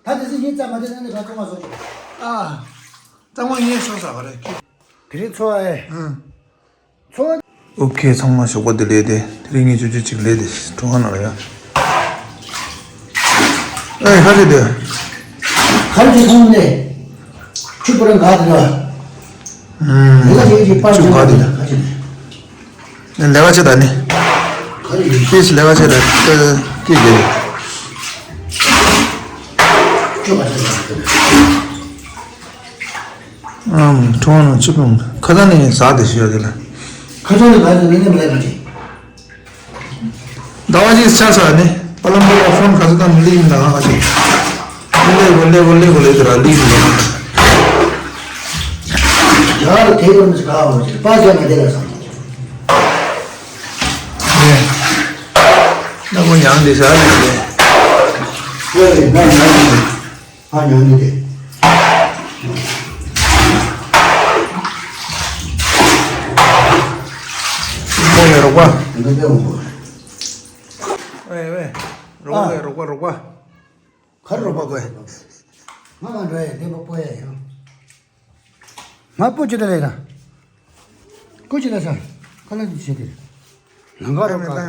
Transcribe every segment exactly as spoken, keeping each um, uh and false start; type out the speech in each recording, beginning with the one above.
ད་དེ་ཚོ་ཡིན་ཙམ་མ་དེ་ནང་ནས་ང་ཚོ་མ་བཟོ་ཆོག་ཨ། གཙང་མ་ངས་བཟོ་ས་ག་རེད་ཁྱེད། དེ་རིང་འཚོ་བ་ཨེ། ཨང་། འཚོ་བ། ཨོ་ཁེ་ཚང་མ་ཞོགས་པ་བདེ་ལེགས་དེ། དེ་རིང་ངས་ཆུ་ཆུ་ཅིག་ལས་དེ་གྲོང་ཁ་ནང་ལ་ཡ། ཨེ་ཁ་ཆེ་དེ། ཁ་ཆེ་ཚང་མ་ནས། ཆུ་པུ་ར་འགག་དེ་ར། ཨུམ། ལས་ཀ་བྱེད་ཀྱི་པར་ཆུ་འགག་དེ་ར། ཁ་ཆེ་ནས། ལས་ཀ་བྱེད་ད་ནི། ཁ་ཆེ་ནས། ཕིས་ལས་ཀ་བྱེད་ད་ཀི་ཀི། ཆུ་ག་ཆེ་ནས། ཨམ། ཁྲོང་ནང་ཆུ་ཕུང་ཁ་སང་ནས་ཟག་དེ་ཞུ་ཡ་དེ་ལ། ཁ་སང་ནས་ཟག་དེ་ནས་ནས་མ་ལས་ཁ་ཆེ། ཟླ་བ་གཅིག་ཆགས་ས་ནི་པ་ལམ་པ་ལ་ཕོན་ག་ཚོད་དང་མི་ལི་ཡིན་ད་ང་ཁ་ཆེ། ལེ་གོ་ལེ་གོ་ལེ་གོ་ལེ་དེ་ར་ལི་ཡིན་ད། ཡར་དེ་གོ་མི་ཆ་ག་བ་ཆེ་པ་ཟེར་མ་དེ་ལ་སང་། ལེ། ན་གོ་ཡང་དེ་ཟ་ལེ་ལེ། ལེ་ལེ་ན་ཡང་དེ། ཨ་ཉོ་ནི་རེད། ཁོ་ཡོད་རོགས་པ། འདི་འདྲ་འོང་གོ། ཝེ་ཝེ། རོགས་པ་ཨ། རོགས་པ་རོགས་པ། ག་རེ་རོགས་པ་དགོས། ང་ང་འགྲོ་ཡ་འདི་མ་སྤོ་ཡ་ཡང་། ང་སྤོ་ཅི་ད་ལས་ད། སྐུ་ཅི་ལ་ས། ཁ་ལ་འདི་བྱེད་དེ། ལང་ཀ་རོགས་ཀ།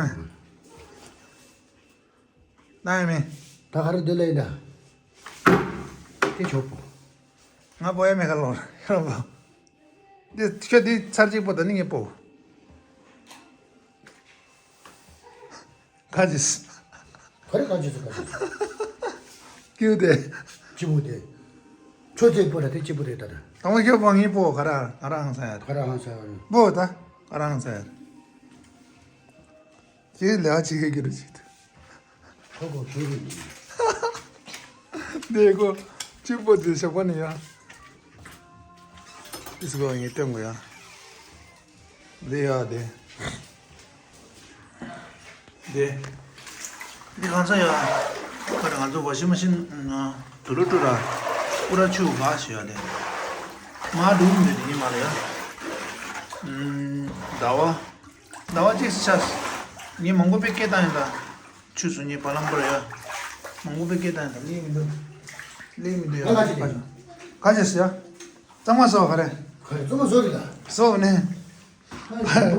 ན་ཡ་མེ། ད་ག་རེ་འདི་ལས་ཡིན་ད། དེ་ཆོག་པོ། ང་པོ་ཡ་མེ་ག་ལོར་ཡོད་པོ། འདི་ཁྱོད་འདི་ཚར་གཅིག་པོ་ད་ནི་ངས་པོ། ག་ཅིས། ག་རེ་ག་ཅིས་ག་ཅིས། ཀིའུ་དེ། གཅིག་པོ་དེ། ཁྱོད་ཚེ་པོ་ར་དེ་གཅིག་པོ་རེད་ད་ད། དང་པོ་ཁྱོད་པོ་ངས་པོ་ག་ར་ང་རང་ས་ཡ། ག་ར་ཧང་ས་ཡ་རེད། པོ་ད་ང་རང་ས་ཡ་རེད། ཅིག་ལས་ཀ་བྱེད་མཁན་གྱི་རུ་ཅིག་ཏུ། ཁོ་ཁོ་ཁྱོད་རེད། འདི་ཁོ་གཅིག་པོ་དེ་ཞོགས་པ་ནས་ཡ། ཨིས་གོ་ངས་སྟོན་དགོས་ཡ། འདི་ཡ་དེ། འདི། འདི་གང་ཚ་ཡ། ཁ་ར་ང་ཚོ་ཝ་ཤིང་མ་ཤིན་ན་དུ་ལུ་ཀྲུ་ར། ཀུ་ར་ཆུ་ག་ཞུ་ཡ་དེ། མ་འགྲོ་མི་འདི་ཡིན་མ་རེད་ཡ། ཟླ་བ། ཟླ་བ་གཅིག་ཆ། ངས་མང་པོ་པའི་སྐད་བཏང་ཡིན་ད། ཆུ་སུ་ཉིད་བ་ལང་པར་ཡ། མང་པོ་པའི་སྐད་བཏང་ཡིན་ད་ལེ་མི་འདུག་ལེ་མི་འདུག་ཡ། ང་ལ་ཅི་ལེ། ག་ཅི་སི་ཡ། གཙང་མ་སོ་ག་རེ། ག་རེ་གཙང་མ་སོ་རེད་ད། སོ་ནས།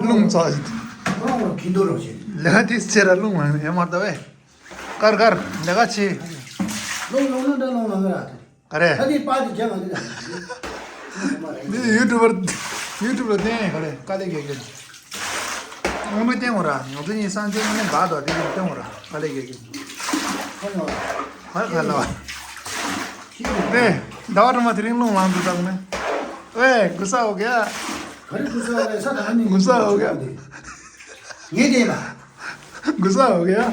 རླུང་ཚ་ཞིག་ང་རང་ཁྱིམ་དུ་རོགས་བྱེད། ལེ་ཧ་ཏི་སི་ཆེ་ར་རླུང་མ་ཡ་མར་ད་བས། ཀར་ཀར་ལེ་ག་ཆེ། རླུང་རླུང་རླུང་འདྲ་རླུང་ལ་ང་ར། ག་རེ། ད་འདི་པར་འདི་རྒྱབ་ང་འདི་ལ། འདི་ཡུ་ཊུབ་པར། ཡུ་ཊུབ་ལ་བསྟན་ག་རེ་དཀའ་ལས་རྒྱག་གི། དངོས་གནས་བསྟན་འོ་ར། ང་ཚོ་གཉིས་སང་ཆེན་དངོས་གནས་འགག་འགྲོ་དེ་གི་བསྟན་འོ་ར་དཀའ་ལས་རྒྱག་གི། ཧ་ལ་བ། ཧ་ལ་བ། ཏེ། ཟླ་བ་སྒྲོལ་མ་དེ་རིང་རླུང་ལངས་འདུག་ད་ངས། ཝེ་གུ་ས་འོ་གེ་ཨ། ག་རེ་གུ་ས་འོ་གེ་ས་ད་ནི་གུ་ས་འོ་གེ་ཨ། ངས་བསྟན་ལ། གུ་ས་འོ་གེ་ཨ།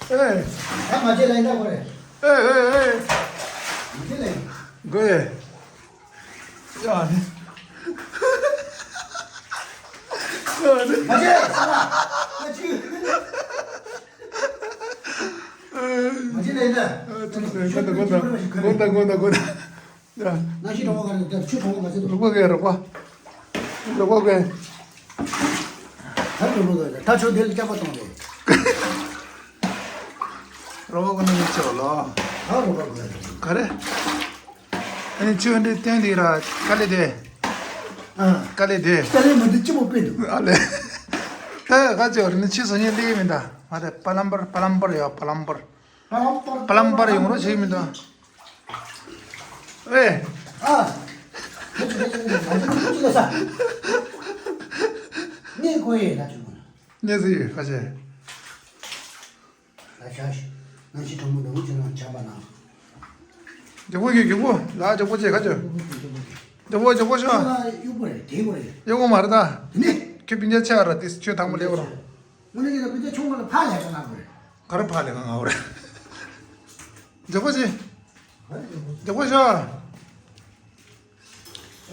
ཨེ། ད་མ་བྱེད་ལ་ཡིན་ད་གོ་རེད། ཨེ་ཨེ་ཨེ། མ་བྱེད་ལ་ཡིན། གོ་ཨེ། ཡ་ནི། ཡ་ནི། མ་བྱེད་ས་ལ། ཨ་ཅི། མ་བྱེད་ལ་ཡིན་ད། ཨ་ཅི་ཟེར་གོ་ད་གོ་ད་གོ་ད་གོ་ད་གོ་ད། ཡ། ན་ཤི་གྲོགས་པོ་ག་རེ་ད་ཆུ་གྲོགས་པོ་ག་ཚོད་འདུག་རོགས་པ་གས་རོགས་པ། རོགས་པ་གས། ད་གྲོགས་པོ་གས་ད་ཆུ་དེ་ལ་སྐྱག་པ་གཏོང་རེད། རོགས་པ་གོ་ནི་མི་ཆེ་བ་ལོ། ད་རོགས་པ་གོ་ཡ། ག་རེ། ཨ་ནི་ཆུ་འདི་བསྟན་འདི་ར་དཀའ་ལས་དེ། ཨ། དཀའ་ལས་དེ། དཀའ་ལས་མི་འདི་ཅི་མོ་དཔེ་འདུག་ཨ་ལས། ད་ག་ཅི་བར་ནི་ཆུ་སོ་ཉིན་ལེགས་མིན་ད། ང་དེ་པ་ལམ་པར་པ་ལམ་པར་ཡོད་པ་ལམ་པར། པ་ལམ་པར་ཡོང་རོགས་བྱེད་མི་འདུག་ཨེ། ཨ། ཁྱོད་ཚོ་ཁྱོད་ཚོ་ང་ཚོ་ཁྱོད་ཚོ་ལ་ས། ངས་གོ་ཡས་ན་ཁྱོད་མོ་ན། ངས་ཟེར་ཡོད་ཁ་ཤས། ལ་ཤ་ཤ། ང་ཅི་གྲོང་མོ་འདྲ་བོ་ཅི་ན་ཆ་པ་ན། མགྱོགས་པོ་གི་མགྱོགས་པོ་ལ་མགྱོགས་པོ་བྱེད་ཁ་ཆོ། མགྱོགས་པོ་མགྱོགས་པོ་ཤོག་ང་གཡུག་པོ་རེད་དེ་པོ་རེད། གཡུག་པོ་མ་རེད་ད། དེ་ནི། ཁྱོད་སྤུན་ཀྱག་ཆེ་བ་ར་དེ་ཁྱོད་དང་པོ་སླེབས་རོགས། ང་ནི་ཡིན་ན་སྤུན་ཀྱག་ཆུང་བ་ལ་ཕ་ལས་ཀ་ང་དགོས་རེད། ག་རེ་ཕ་ལས་ཀ་ང་དགོས་རེད། མགྱོགས་པོ་བྱེད། མགྱོགས་པོ་ཤོག་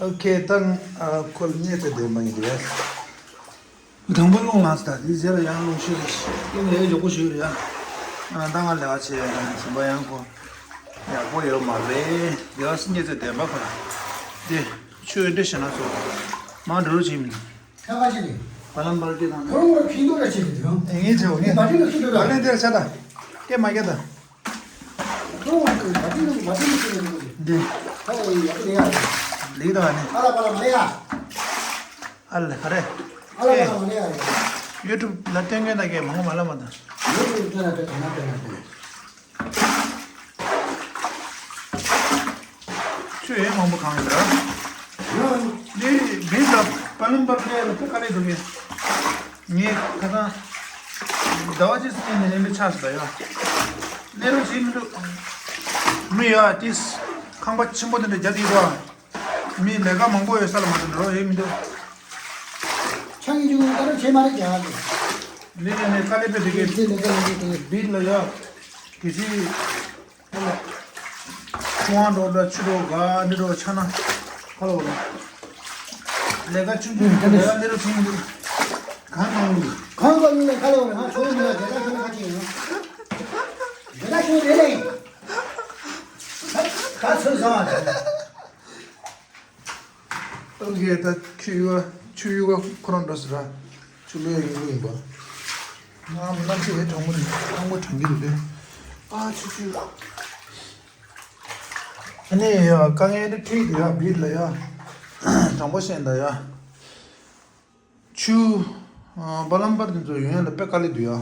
ཨོ་ཁེ་ད་ཨ་ཁོ་ལ་བརྙས་ཚད་ལྡན་པ་ཡིན་རེད། དང་པོ་རླུང་ལངས་ད་དེ་རྗེས་ལ་ཡང་རླུང་ཤུགས་རེད། རླུང་ཡང་མགྱོགས་པོ་ཤུགས་རེད་ཡ། ཨ་ད་ང་ལས་ཀ་བྱེད་ཡ་ཟིན་པ་ཡང་ཁོ་ཡག་པོ་ཡོད་མ་རེད། དེ་བ་སི་བརྙས་ཚད་ལྡན་པ་ཁོ་ལ་དེ་ཆུ་འདྲ་ཞེ་ན་ཚོ་མ་འགྲོ་རུ་བྱེད་མི་འདུག་ཁ་པར་བྱེད་ནི། བ་ལམ་བར་དེ་དང་། ཁོ་རང་ཁོ་རང་ཁྱིམ་དུ་ར་བྱེད་ཀྱི་འདུག་ཨེ་ངས་བྱེད་འོ་ངས། བ་དེ་ལ་ཁྱིམ་དུ་ར། བ་ལན་དེར་ཆ་ད། སྐད་མ་རྒྱག་ད། འདི། ལིག་དང་ནི། ཨ་ལ་ག་རེ། ཡུ་ཊུབ་ལ་སྟོན་མཁན་དག་གིས་མང་པོ་མ་ལབ་མ་དང་། ཆུ་ཡོད་མང་པོ་གང་ཡོད་ར། འདི་བིན་ལ་པ་ལུམ་པར་ལས་ལ་ཕུ་ཁ་ལས་འདུག་གས། ངས་ཁ་སང་ཟླ་བ་གཅིག་ཙམ་ནས་ལེན་པའི་ཆགས་སོང་ད་ཡ། ལས་རོགས་བྱེད་མི་འདུག་མི་ཡ་ཏིས་ཁང་པ་ཆེན་པོ་དེ་འདྲ་རྒྱག་གི་ཡོད་པ། མི་ལས་ཀ་མང་པོ་ཡོད་ས་ལ་མ་འགྲོ་ཡོད་མི་འདུག་ཆང་གི་ཆུང་ཀུན་ལྟ་རུ་བྱེད་མ་རེད་ཀྱང་། ལས་ལས་ནས་དཀའ་ལས་པའི་དེ་གས་ལས་ལས་ཀ་ལས་ཀ་དེ་བིད་ལ་ཡ། གལ་སྲིད། ཆུ་དབང་འགྲོ་འདྲ་ཆུ་འགྲོ་ག་འདི་འགྲོ་ཆ་ན། ཧ་ལོ་ལ། ལས་ཀ་ཆུང་ཆུང་ལས་ཀ་འདི་རུ་ཆུང་འདུག་གང་གང་འདུག་གང་གང་ཡིན་ནས་ཁ་ལོ་ང་ཆུང་འདུག་ལས་ཀ་ཆུང་ཁ་ཆེ་ཡིན། ལས་ཀ་ཆུང་རེད་ལས། ད་ཚོད་བཟང་བ་རེད། ཨོ་ཁེ། ད་ཆུ་ཡུ་བ་ཆུ་ཡུ་བ་ཁོ་རང་འགྲོ་ཟེར་ར། ཆུ་ལོས་ཡུ་བ་ཡིན་པ། ང་མི་ལ་ཆུ་བའི་གྲང་མོ་རེད། གྲང་མོ་གྲང་གི་རེད། ཨ་ཆུ་ཆུ། ཨ་ནི་ཡ་དཀའ་ངལ་འདི་འཕྲད་འདུག་ཡ་བིད་ལ་ཡ། དྲང་པོ་བཤད་ད་ཡ། ཆུ། ཨ་བ་ལམ་པར་དེ་ཚོ་ཡོང་ཡ་ལ་དཔེ་དཀའ་ལས་འདུག་ཡ།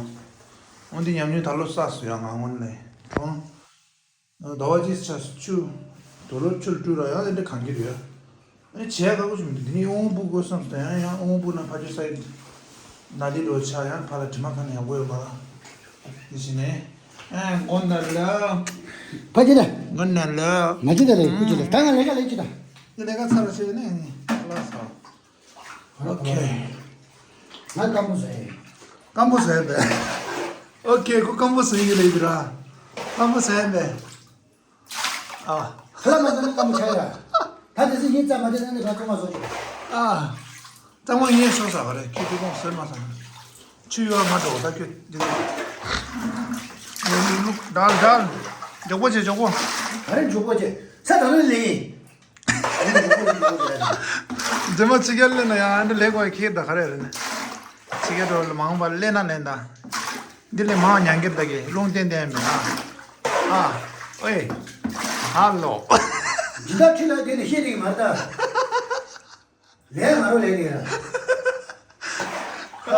འོན་ཏེ་ཉམས་མྱོང་ད་ལོ་བསགས་སོང་ཡ་ང་སྔོན་ལས་གྲོང་། ཟླ་བ་གཅིག་ཆ་ཆུ། དུག་ལོག་ཆུར་བཀྲུས་ར་ཡང་དེ་འདྲ་གང་གི་རེད། ཨ་ནི་བྱས་ཁག་པོ་ཞིག་མི་འདུག་དེ་ནི་དབང་པོ་དགོས་བསམ་སྟེ་ཡང་ཡང་དབང་པོ་ན་ཕ་ཆུ་ས་ཡི། ན་དེ་ལོ་ཆ་ཡང་ཕ་ལ་དྲི་མ་ཁ་ནས་ཡག་པོ་ཡོད་པ། དེ་བཞིན་ནས། ཨ་མགོ་ན་ལ། ཕ་ཆུ་ལ། མགོ་ན་ལ། ང་ཆུ་ད་ལ་ཁུ་ཆུ་ལ་ད་ང་ལས་ཀ་ལས་ཆུ་ད། དེ་ལས་ཀ་ཚར་བ་བྱས་ནས་ནི་ལ་ས། ཨོ་ཁེ། ང་སྐམ་པོ་བཟོས། སྐམ་པོ་བཟོས་པས། ཨོ་ཁེ། ཁོ་སྐམ་པོ་བཟོས་ཡོད་ལེ་ཡིན་ར། སྐམ་པོ་བཟོས་པས། ཨ། ཁ་ལ་མ་བཟོས་ན་སྐམ་པོ་ཆགས་ཡ། ད་དེ་ཚོ་ཡིན་ཙམ་མ་དེ་ནང་ནས་ང་ཚོ་མ་བཟོ་ཆོག་ཨ། གཙང་མ་ངས་བཟོ་ས་ག་རེ་ཁྱེད་དེ་ཁོང་བཟོས་མ་ས། ཆུ་ཡོད་ང་འགྲོ་ད་ཁྱོད་འདི་ལ། ལུག་ལུག་འདྲ་འདྲ། མགྱོགས་པོ་བྱེད་མགྱོགས་པོ། ག་རེ་མགྱོགས་པོ་བྱེད་ས་ད་ལོ་ལེ་ཡིན། རྗེས་མ་ཕྱི་རྒྱལ་སླེབས་ན་ཡང་ཨ་འདྲ་ལས་དགོས་ཁྱེད་ད་ག་རེ་རེད་ནི། ཕྱི་རྒྱལ་འགྲོ་ལ་མང་བ་སླེབས་ན་ལེན་ད། འདི་ལས་མང་ཉང་གིར་ད་གི་རླུང་བསྟན་བསྟན་མེད་ན། ཨ། ཨོའེ། ཧ་ལོ། ཇི་ལྟར་ཁྲིད་ལ་དེ་ནི་ཤེས་རིག་མ་ལྟ། ལས་ང་རོ་ལས་ནི་ར། ག་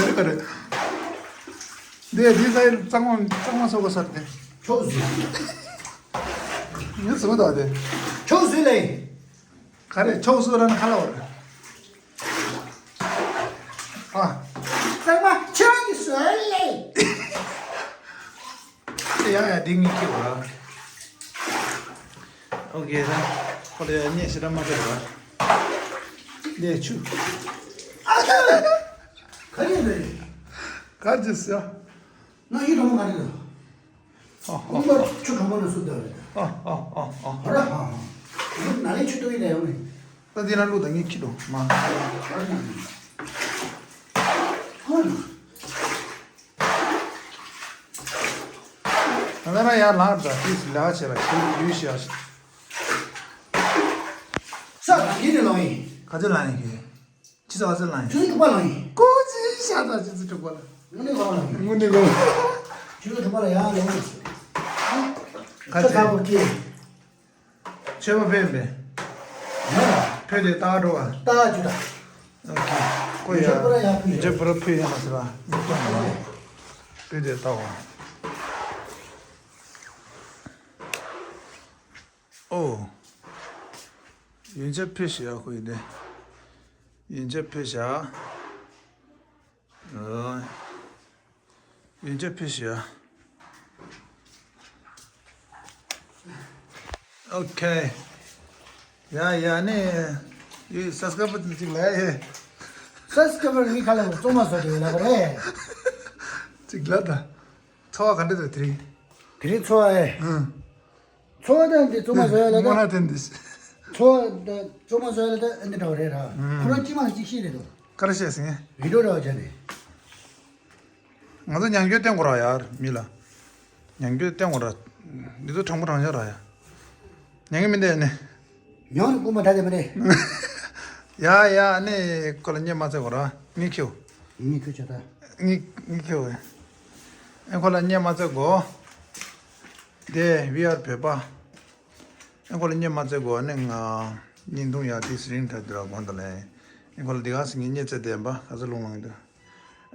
རེ་ག་རེ། འདི་འདི་ཚའི་གཙང་མ་གཙང་མ་སོགས་པ་སར་ཏེ། ཆོག་ཟིག་ངས་ཟིན་མ་ད་དེ། ཆོག་ཟིག་ལེ། ག་རེ་ཆོག་སུ་ར་ན་ཁ་ལ་བར། ཨ། གཙང་མ་ཆོག་གི་སོ་ལེ། ཡ་ཡ་འདི་ངས་ཁྱེར་བ། ཨོ་ཁེ་ད། ཁོ་ལ་ཡ་ཉེ་ཞེ་དྲག་མ་ཁྱེར་བ། འདི་ཆུ། ཨ་ད། ག་རེ་རེད། ག་ཅི་ཟེར། ང་ཡི་རོ་མ་ག་རེ་རེད། ཨ་ཨ་ཨ། ཁུང་པ་ཆུ་གང་པ་ན་སུ་ད་རེད། ཨ་ཨ་ཨ་ཨ། ཧ་ར་ཧ་ཧ། ང་ལས་ཆུ་ཏོ་ཡི་ད་ཡོང་ནི། ད་འདི་ན་ལུ་ད་ངས་ཁྱེར་འགྲོ་མ། ཧ་ར་ཧ་ཧ། ང་རང་ཡར་ལངས་ད་ཏིས་ལ་ཆེ་ལ་ཁྱེད་ཡུལ་ཤི་ཨ་ཤི། ས་ག་ཡིན་ནི་ལོ་ཡིན། ག་ཚོད་ལངས་ཡིན་གི། ཅི་ཟེར་བ་ཚོད་ལངས་ཡིན། ཆུ་ཚོད་དྲུག་པ་ལངས་ཡིན། ཀོ་ཅི་ཤ་ད་ཆུ་ཚོད་དྲུག་པ་ལ། དངོས་གནས་ལོ་ལངས་ཡིན། དངོས་གནས་ལོ། ཆུ་ཚོད་དྲུག་པ་ལ་ཡང་ལོ་ལངས་ཡིན། ག་ཚོད་ཚ་པོ་སྐྱེས། ཆོས་པ་ཕེབས་པས། ཕེབས་ཏེ་ལྟ་འགྲོ་བ། ལྟ་རྒྱུ་ད། ཨོ་ཁེ། ཀོ་ཡ། ཡོན་ཆབ་པུ་ར་ཡ་ཕེབས། ཡོན་ཆབ་པུ་ར་ཕེབས་ཡ་མ་ཟེར་བ། ཕེབས་ཏེ་ལྟ་བ། ཨོ། ཡོན་ཆབ་ཕེབས་ཤག་ཁོ་ཡིན་ཏེ། ཡོན་ཆབ་ཕེབས་ཤག་ཨོ། ཡོན་ཆབ་ཕེབས་ཤག་ཨོ་ཁེ། ཡ་ཡ་ནི། ཡོད་སབ་སི་ཀ་རའི་བར་ཅིག་ལ་ཡ། སབ་སི་ཀ་རའི་བར་ངའི་ཁ་ལ་བཙོང་མ་སོང་དེ་ལ་ག་རེ། ཅིག་ལ་ད། འཚོ་བ་ག་འདྲ་འདུག་དེ་རིང་། དེ་རིང་འཚོ་བ་ཨེ། ཨང་། འཚོ་བ་དང་འདི་བཙོང་མ་བཟོ་ཡ་ལ་ད། སྨོན་ལམ་བསྟན་ཏེ། འཚོ་བ་དང་བཙོང་མ་བཟོ་ཡ་ལ་ད་ཨེ་འདི་འདྲ་བ་རེད་ར། ཨང་། ཁོ་རང་སྤྱི་མང་གཅིག་ཤེས་རེད་དོ། ག་རེ་བཤད་ཟིན། བི་ཌིའོ་འདྲ་བ་བྱས་ནས། ང་ཚོ་ཉམས་འགྱུར་བསྟན་དགོས་ར་ཡར་མི་ལ། ཉམས་འགྱུར་བསྟན་དགོས་ར། འདི་ཚོ་དྲང་པོ་དྲང་བཞག་ར་ཡ། ཉན་གི་མི་འདུག་ནི། ཉོན་རྐུན་མ་ད་དེ་མ་རེད། ཡ་ཡ་ནི་ཁོ་ལ་བརྙས་མ་བཙལ་དགོས་ར་ངས་ཁྱེར། ངས་ཁྱེར་བྱ་ད། ངས་ངས་ཁྱེར་བས། ཨེ་ཁོ་ལ་བརྙས་མ་བཙལ་དགོས། དེ་ཝི་ཨར་བོད་པ། ཨེ་ཁོ་ལ་བརྙན་མ་བཙལ་དགོས་ཨ་ནི་ང་བརྙན་ཐུང་ཡག་དེ་སི་རིང་ཐད་དུ་ར་དགོངས་དག་ལན། ཨེ་ཁོ་ལ་དེ་ག་སི་ངས་བརྙན་བཙལ་བསྡད་པ་ག་ཚོད་ལུང་ལང་གི་འདུག་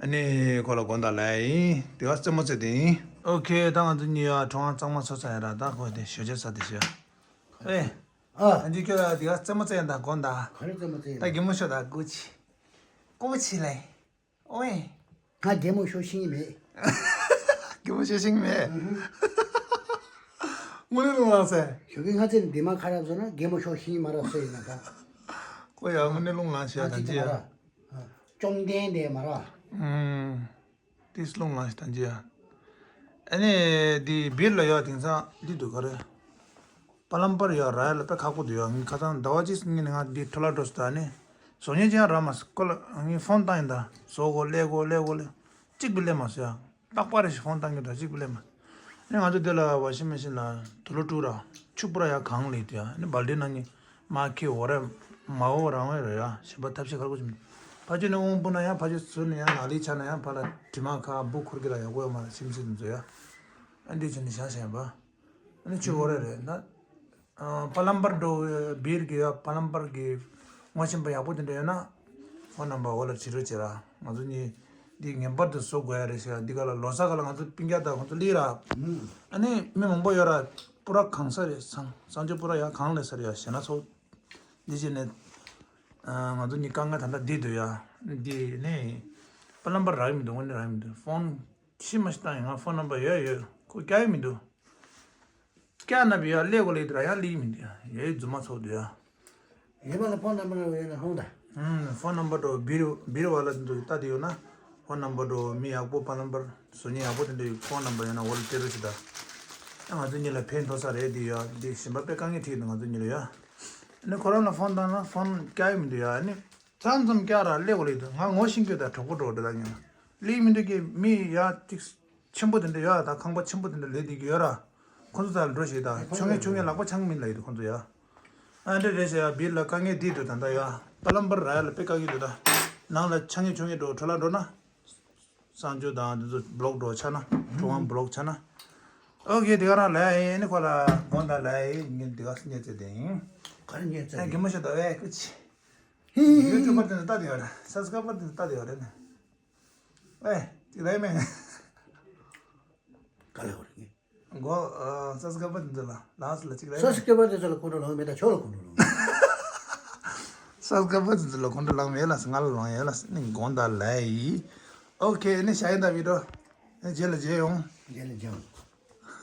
ཨ་ནི་ཁོ་ལ་དགོངས་དག་ལན་ཡིན། དེ་ག་རྩེད་མོ་རྩེ་དེ་ཡིན། ཨོ་ཁེ། ད་ང་ཚོ་གཉིས་ཡ་གྲོང་ཁ་གཙང་མ་བཟོས་ཚར་ཡ་ར། ད་ཁོ་དེ་ཞོ་ཆས་ཟ་དེ་ཞོ། ཨེ། ཨ། ཨ་འདི་ཁྱོད་ལ་དེ་ག་རྩེད་མོ་རྩེ་ཡ་ད་དགོངས་དག་ག་རེ་རྩེད་མོ་རྩེ་ཡ། ད་གད་མོ་ཤོར་ད་སྐུ་མཁྱེན། སྐུ་མཁྱེན་ལེ། ཨོའེ། ང་གད་མོ་ཤོར་ཤེས་ཀྱི་མེད། གད་མོ་ཤོར་ཤེས་ཀྱི་མེད། ཨུ་ཧུ། དངོས་གནས་རླུང་ལངས་སེ། ཞོགས་ཀས་སྔ་ཚེ་ནས་འདི་མ་ཁ་རབ་བཟོ་ན་གད་མོ་ཤོར་ཤེས་ཀྱི་མ་རབ་སེ་ཡིན་ན་ད། ཁོ་ཡ་དངོས་གནས་རླུང་ལངས་ཤེས་ད་ཅི་ཡ། བཅོམ་ལྡན་འདས་མ་ར། ཨུམ། ཏིས་རླུང་ལངས་ཤེས་ད་ཅི་ཡ། ཨ་ནི་འདི་བིར་ལ་ཡ་དེང་སང་འདི་འདུག་ག་རེ། པ་ལམ་པར་ཡོད་ར་ཡ་ལ་དཔེ་ཁག་པོ་འདུག་ཡ། ངས་ཁ་སང་ཟླ་བ་གཅིག་སྔོན་ནས་ང་འདི་ཁྲོ་ལ་འགྲོ་སོང་། ད་ནི་བཟོ་མཁན་ཅིག་ཡང་རག་མ་སོང་། ཁོ་ལ་ངས་ཕོན་བཏང་ཡིན། ད་བཟོ་དགོས་ལས་དགོས་ལས་དགོས་ལས་གཅིག་པུ་ལས་མ་སོང་ཡ། རྟག་པར་རེ་ཞིག་ཕོན་བཏང་གི་འདྲ་གཅིག་པུ་ལས་མ་སོང་། ཨ་ནི་ང་ཚོ་དེ་ལ་ཝ་ཤིང་མེ་ཤིན་ལ་དུག་ལོག་བཀྲུ་ར་ཆུ་པུ་ར་ཡ་གང་ལས་དེ་ཡ། ཨ་ནི་སྦལ་ཏི་ནང་ནས་མར་ཁྱེར་འོ་ར་མ་འོ་རང་འོ་ར་ཡ། གཞན་པ་ཐབས་ཤེས་ཁག་པོ་ཞིག་མི་འདུག་ཕར་ཕྱོགས་ནས་དབང་བུ་ན་ཡང་ཕར་ཕྱོགས་ཟུར་ནས་ཡང་ནག་ལི་ཆགས་ན་ཡང་ཕར་ལ་དྲི་མ་ཁ་འབུ་འཁོར་གི་ལ་ཡག་པོ་ཡོད་མ་རེད། ཤིམ་སི་དེ་ཚོ་ཡ། ཨ་འདི་བྱས་ནས་བཞག་བཞག་ཡིན་པ། ཨ་ནི་ཆུ་འོ་རེ་རེད་ན། ཨ་པ་ལམ་པར་འགྲོ་བའི་བིར་གི་ཡ་པ་ལམ་པར་གི་ངོ་ཤེས་པ་ཡག་པོ་དེ་འདྲ་ཡོད་ན། ཕོན་ནམ་བར་འོ་ལ་བྲིས་རོགས་བྱེད་ར། ང་ཚོ་གཉིས་འདི་ངེས་པར་དུ་བཟོ་དགོས་ཡ་རེད་ཟེར་ཡ། འདི་ག་ལ་ལོ་གསར་ག་ལ་ང་ཚོ་སྤུན་ཀྱག་དང་ཁོང་ཚོ་སླེབས་ར། ཨ་ནི་མི་མང་པོ་ཡོད་ར། པུ་ར་གང་ས་རེད། སང་སང་ཆུ་པུ་ར་ཡ་གང་ལས་ས་རེད་ཡ། ཞེ་ན་ཚོ། འདི་བྱས་ནས། ང་ཚོ་གཉིས་དཀའ་ངལ་ད་ལྟ་འདི་འདུག་ཡ། འདི་ནས་པ་ལམ་པར་རག་གི་མི་འདུག་དངོས་གནས་རག་གི་མི་འདུག་ཕོན་ཤི་མ་ཤི་བཏང་ཡིན། ང་ཕོན་ནམ་བར་ཡོད་ཡོད། ཁོ་བསྐྱལ་ཡི་མི་འདུག་བསྐྱལ་ན་བི་ཡ་སླེབས་དགོས་ལེ་འདུག་ར། ཡང་སླེབས་ཀྱི་མི་འདུག་ཡ། ཡའི་རྫུན་མ་ཚོགས་འདུག་ཡ། ཡོད་མ་ལ་ཕོན་ནམ་བར་ཡོད་ན་ཧོང་ད། ཧུམ། ཕོན་ནམ་བར་འགྲོ་བིར་བིར་བ་ལ་འདུག་ལྟ་དེ་ཡོད་ན། ཕོན་ནམ་བར་འགྲོ་མི་ཡག་པོ་པ་ལམ་པར་བཟོ་མཁན་ཡག་པོ་དེ་འདྲ་ཡོད། ཕོན་ནམ་བར་ཡོད་ན་འོ་ལ་སྤྲད་རོགས་བྱེད་ད། ཨ་ང་ཚོ་གཉིས་ལ་ཕན་ཐོགས་ས་རེད་འདི་ཡ། འདི་གཞན་པ་དཔེ་དཀའ་ངལ་འཕྲད་འདུག་ང་ཚོ་གཉིས་ལ་ཡ། ཨ་ནི་ཁོ་རང་ལ་ཕོན་བཏང་ན་ཕོན་བསྐྱལ་ཡི་མི་འདུག་ཡ། ཨ་ནི་མཚམས་མཚམས་བསྐྱལ་ར་སླེབས་དགོས་ལེ་འདུག་ང་ངོ་ཤེས་ཀྱི་ད་གྲོགས་པོ་འགྲོ་འདྲ་ད་ཉོ། སླེབས་མི་འདུག་གི་མི་ཡ་ཅིག་ཆེན་པོ་དེ་འདྲ་ཡོད་ད། ཁང་པ་ཆེན་པོ་དེ་འདྲ་ལས་དེ་གི་ཡོད་ར། ཁོང་ཚོ་ད་ལ་འགྲོ་ཞིག་ད། ཆུང་ངེ་ཆུང་ངེ་ལག་པ་འཆང་མིན་ལ་ཡོད་དུ་ཁོང་ཚོ་ཡ། ཨ་འདྲ་རེད་ཟེར་ཡ། བིར་ལ་དཀའ་ངལ་འདི་འདུག་ད་ད་ཡ། པ་ལམ་པར་ར་ཡ་ལ་དཔེ་དཀའ་ངལ་འདུག་ད། ནང་ལ་ཆུང་ངེ་ཆུང་ངེ་འགྲོ་ཁྲོ་ལ་འགྲོ་ན། གསང་སྤྱོད་དང་འདི་ཚོ་བི་ལོག་འགྲོ་ཆ་ན། ཁྲོ་དབང་བི་ལོག་ཆ་ན། ཨོ་ཁེ། དེ་ག་རང་ལ་ཡིན་ནི་ཁོ་ལ་དགོངས་དག་ལ་ཡིན། ངས་འདི་ག་སུ་ཉེ་ཚེ་དེ་ཡིན། ག་རེ་ཉེ་ཚེ། ཨ་གི་མོ་ཤ་ད་ཨེ་ཀུ་ཆི། ཡུ་ཊུབ་པར་དེ་ལྟ་དེ་ཡོད་རེད། སབ་སི་ཀ་རའི་བར་དེ་ལྟ་དེ་ཡོད་རེད་ནི། ཨེ་ཅིག་རེད་མེད། ག་ལ་ཡོད་རེད་ངས། གོ། ཨ་སབ་སི་ཀ་རའི་བར་དེ་ཚོ་ལ་ལགས་སོ་ལ་ཅིག་རེད་མེད། སབ་སི་ཀ་རའི་བར་དེ་ཚོ་ལ་ཁོང་ཁྲོ་ལངས་མེད་ད་ཁྱོད་ལ་ཁོང་ཁྲོ་ལངས། སབ་སི་ཀ་རའི་བར་དེ་ཚོ་ལ་ཁོང་ཁྲོ་ལངས་མེད་ལ་ང་ལ་ལངས་ཡོད་ལ་ནི་དགོངས་དག་ལ་ཡིན། ཨོ་ཁེ། ནི་ཤ་ཡིན་ད་བི་ཌི་ཡོ། ནི་རྗེས་ལ་མཇལ་ཡོང་། རྗེས་ལ་མཇལ་ཡོང་།